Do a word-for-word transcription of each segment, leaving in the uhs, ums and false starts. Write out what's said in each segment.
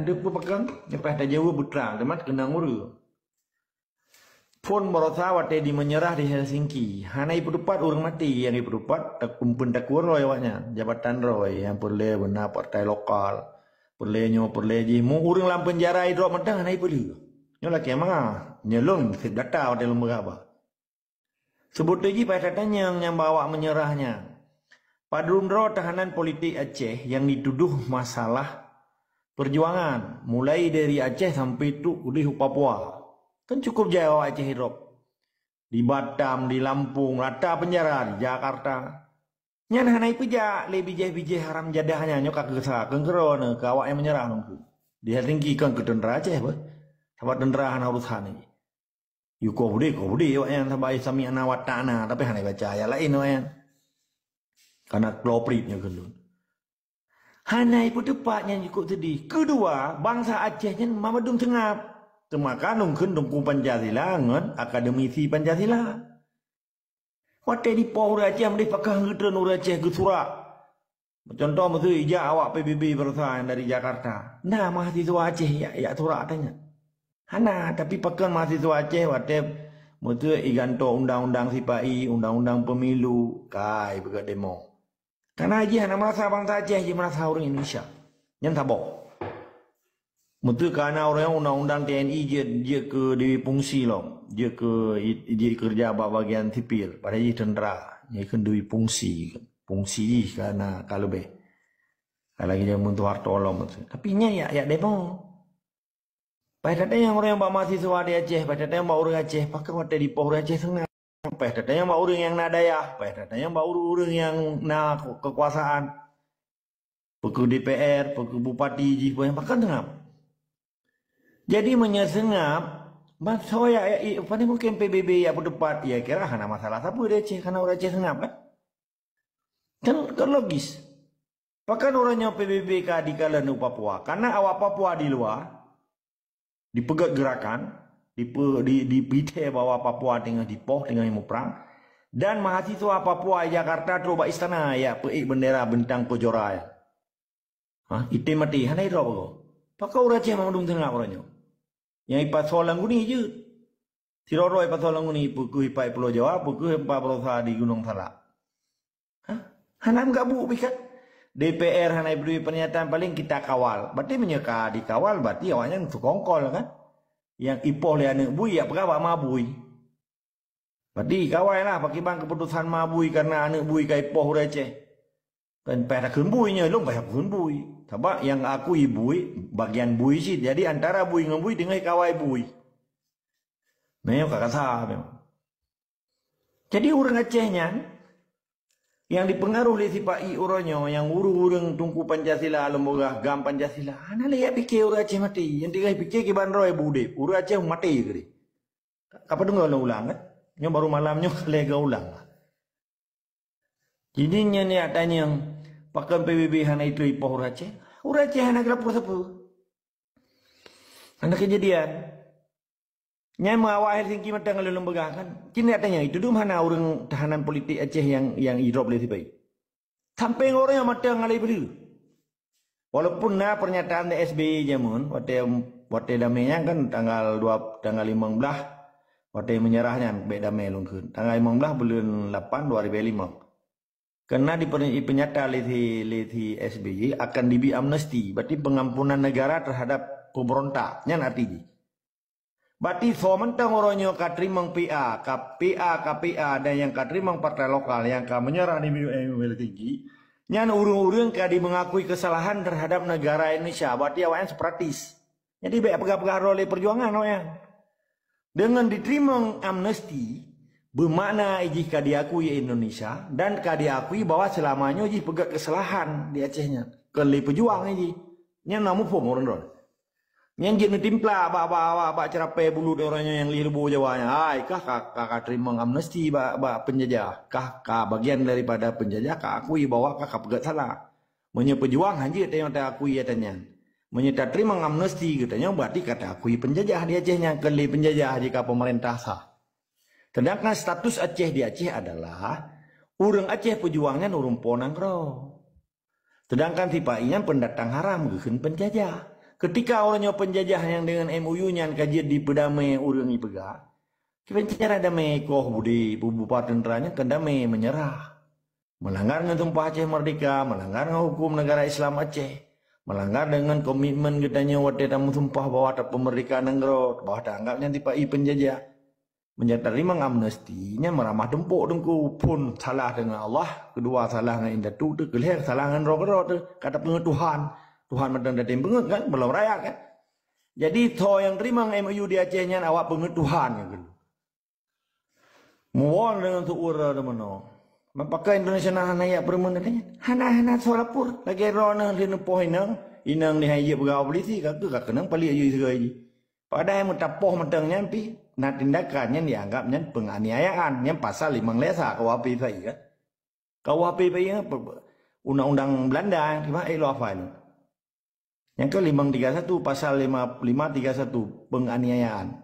Ada peue pakon? Lepas tajaweueb beutrang, teuma keunong ureuëng. Phon barosa watée di meunyeurah di Helsinki. Hana ipeutupat ureuëng maté, nyang ipeutupat tak umpeun takuroi awaknyan, jabatan roi nyang peureulée beuna partai lokal. Peureulée nyoe, peureulée jih. Mu ureuëng lam peunjara idrop mantong hana ipeuleueh. Nyoe lakée mangat. Nyoe lôn seb data watée lôn meuraba. Seubeutoe jih paih tatanyong nyang ba awak meunyeurah nyan. Padum droe tahanan politik Aceh nyang dituduh masalah perjuangan, mulai dari Aceh sampai trok keudeh u Papua. Kan cukup jai awak Aceh idrop. Di Batam, di Lampung, rata peunjara, di Jakarta. Nyan hana ipeujak lé bijéh-bijéh haram jadah nyan, nyoe ka keusa, keu keudroe keu awak nyang meunyeurah nungku. Di Helsinki kon keu teuntra Aceh beh. Sabab teuntra hana urusan lagi. Yukoh beudeh, koh beudeh awak nyan sabai sami'na wa ta'na, tapi hana baca ayat laén awak nyan. Karena klopriet nyoe keu lôn. Hana ipeuteupat nyan jikuk seudeh. Keudua, bansa Aceh nyan mamandum seungab. Teuma ka nungkheun Teungku Pancasila ngon akademisi Pancasila. Watée dipoh ureuëng Aceh meudeh pakah geutreun ureuëng Aceh geusurak. Contoh miseue ijak awak P B B barosa nyang dari Jakarta. Na mahasiswa Aceh jak, jak surak tanya. Hana, tapi pakon mahasiswa Aceh watée miseue iganto undang-undang sipa-i, undang-undang pemilu, kai beugét demo. Karena jih hana merasa bansa Aceh, jih merasa ureuëng Indonesia. Nyan saboh. Meuteu kana ureuëng undang-undang T N I jeuet, jeuet keu dewi fungsi lom, jeuet keu i- jeuet keureuja bak bagian sipil, padahai jih teuntra, jih keu dewi fungsi, fungsi jih kana ka leubeh. Lagi jameun Soeharto lom. Tapi nyan yak yak demo. Paih tatanyong ureuëng bak mahasiswa di Aceh, paih tatanyong bak ureuëng Aceh, pakon watée dipoh ureuëng Aceh seungab. Paih tatanyong bak ureuëng nyang na dayah, paih tatanyong bak ureuëng-ureuëng nyang na kekuasaan. Peue keuh D P R, peue keuh bupati jih, peue nyang pakon seungab. Jadi meunyoe seungab, bansa ya, ya, ya, pane mungkin P B B ya peuteupat, ya kira hana masalah sapeue di Aceh, karena ureuëng Aceh seungab kan? Kan, kan logis. Pakon uroe nyoe P B B ka dikalon u Papua? Karena awak Papua di luwa dipeugét geurakan, dipe, di, dipitée bahwa Papua teungoh dipoh, teungoh muprang, dan mahasiswa Papua di Jakarta trok bak istana ya peuék bendera bintang kejora ya. Ha, item maté hana idrop agoe. Pakon ureuëng Aceh mandum teungoh uroe nyoe? Nyang ipasoe lam guni jeuet. Sidroe-droe ipasoe lam guni, peue keuh ipai Pulo Jawa, peue keuh ipai barosa di Gunong Salak. Hah? Hana meugabuk pih kan? D P R hana ipeudui pernyataan, paling kita kawal. Berarti meunyoe ka dikawal, berarti awaknyan sukongkol kan? Nyang ipoh lé aneuëk bui, ya peugah bak ma bui. Berarti kawai lah pakriban keputusan ma bui karena aneuëk bui ka ipoh ureuëng Aceh. Kan payah takheun bui nyoe, lôn payah kheun bui. Sabab nyang akui bui, bagian bui cit. Jadi antara bui ngon bui teungoh kawai bui. Nah, nyoe ka kasa memang. Jadi ureuëng Aceh nyan, nyang dipeungaruh lé sipa-i uroe nyoe, nyang ureuëng-ureuëng Teungku Pancasila, lôn peugah GAM Pancasila, hana lé jak pike ureuëng Aceh maté. Nyang tinggai pike kiban droe budeb, ureuëng Aceh maté keudeh. Ka padum lôn ulang kan? Nyoe baru malam nyoe ka lheueh geuulang. Jadi nyan jak tanyong, pakon P B B hana itrok ipoh ureuëng Aceh? Ureuëng Aceh hana geulapor sapeue. Hana keujadian. Nyan meu awak Helsinki mantong lôn peugah kan. Cit jak tanyong, itu dum hana ureuëng tahanan politik Aceh nyang, nyang idrop lé sipa-i. Sampai ngon ureuëng nyang mantong ngalai peue. Walaupun na pernyataan dari S B Y jameun, watée, watée damé nyan kan tanggal dua, tanggal limong belas, watée meunyeurah nyan bék damé lôn kheun. Tanggal limong belas buleuen lapan dua ribu lima. Karena diper-, dipeunyata lé si, lé si S B Y akan dibi amnesti, berarti pengampunan negara terhadap pemberontak. Nyan arti jih. Berarti soe mantong uroe nyoe ka teurimong P A, ka P A, ka P A, dan nyang ka teurimong partai lokal nyang ka meunyeurah di M U L tinggi, nyan ureuëng-ureuëng ka dimeungakui keusalahan terhadap negara Indonesia. Berarti awaknyan separatis. Jadi bék peugah-peugah droe lé perjuangan awaknyan. Deungon diteurimong amnesti, beumakna jih ka diakui Indonesia dan ka diakui bahwa seulama nyoe jih peugét keusalahan di Aceh nyan. Kon lé peujuang jih. Nyan na muphom ureuëng droe. Nyang jeuet neutimpla bak, bak, bak, bak ceurapée bulut uroe nyoe nyang lheueh lubô Jawa nyan. Hai, kah ka, ka, ka teurimong amnesti bak, bak peunjajah. Kah ka bagian daripada peunjajah, ka akui bahwa kah ka peugét salah. Meunyoe peujuang, hanjeuet tanyoe taakui ata nyan. Meunyoe tateurimong amnesti geutanyoe, berarti ka taakui peunjajah di Aceh nyan, kon lé peunjajah jih ka peumeurintah sah. Sedangkan status Aceh di Aceh adalah ureuëng Aceh peujuang nyan ureuëng po nanggroe. Sedangkan sipa-i nyan pendatang haram geukheun penjajah. Ketika uroe nyoe peunjajah nyang deungon M O U nyan ka jeuet dipeudamé ureuëng ipeugah, kiban cara damé koh budi bubupa teuntra nyan kan damé meunyeurah. Meulanggar ngon Sumpah Aceh Merdeka, meulanggar ngon huköm negara Islam Aceh, meulanggar deungon komitmen geutanyoe watée tameusumpah bahwa tapeumerdeka nanggroe, bahwa taanggap nyan tipa-i peunjajah. Meunyoe teurimong amnesti, nyan meuramah tumpôk teungku, phôn salah deungon Allah, keudua salah ngon indatu teuh, keulhée salah ngon droe keudroe teuh, ka tapeungeut Tuhan. Tuhan mantong tatem peungeut kan, belom rakyat kan. Jadi tho nyang teurimong M O U di Aceh nyan awak peungeut Tuhan nyang keudua. Muwon deungon seuura deumeunoe. Meupakai Indonesia na hana yak peureumeun katanya. Hana-hana soe lapor. Lagée droeneuh lheueh neupoh inong, inong di hai jeuet peugah polisi, ka keu ka keunong paliek jih sigoe jih. Padahai meutapoh mantong nyan pih na tindakan nyan dianggap nyan penganiayaan. Nyan pasal limong lesa K U H P sai kan. K U H P sai kan undang-undang Belanda kiban eh lo apa ni. Nyang ke limong tiga satu, pasal lima, lima tiga satu, penganiayaan.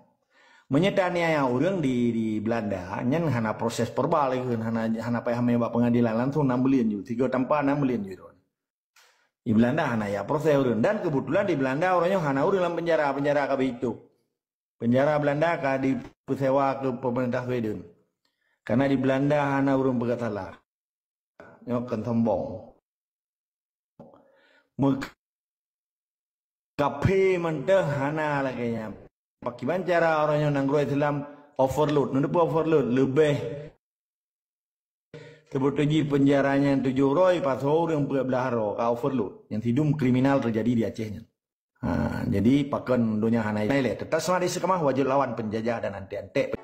Meunyoe aniaya ureuëng di, di Belanda, nyan hana proses verbal lagi, hana hana payah mé bak pengadilan, langsung enam buleuen ju, tiga tanpa enam buleuen ju. Di Belanda hana ya proses ureuëng. Dan kebetulan di Belanda ureuëng nyoe hana ureuëng lam penjara, penjara ka beutup. Penjara Belanda ka dipeusewa keu pemerintah Sweden. Karena di Belanda hana ureuëng peugah salah. Nyoe kon sombong. Meukafé mantong hana lagée nyan. Pakiban cara ureuëng nyoe nanggroe Islam overload. Nyoe peue overload? Leubeh. Sebetul jih penjara nyan tujoh roe, pasoe ureuëng peuet blah roe ka overload. Nyang sidum kriminal terjadi di Aceh nyan. Ha, jadi pakon donya hana ilée. Tetap semangat istiqamah, wajib lawan penjajah dan antek-antek.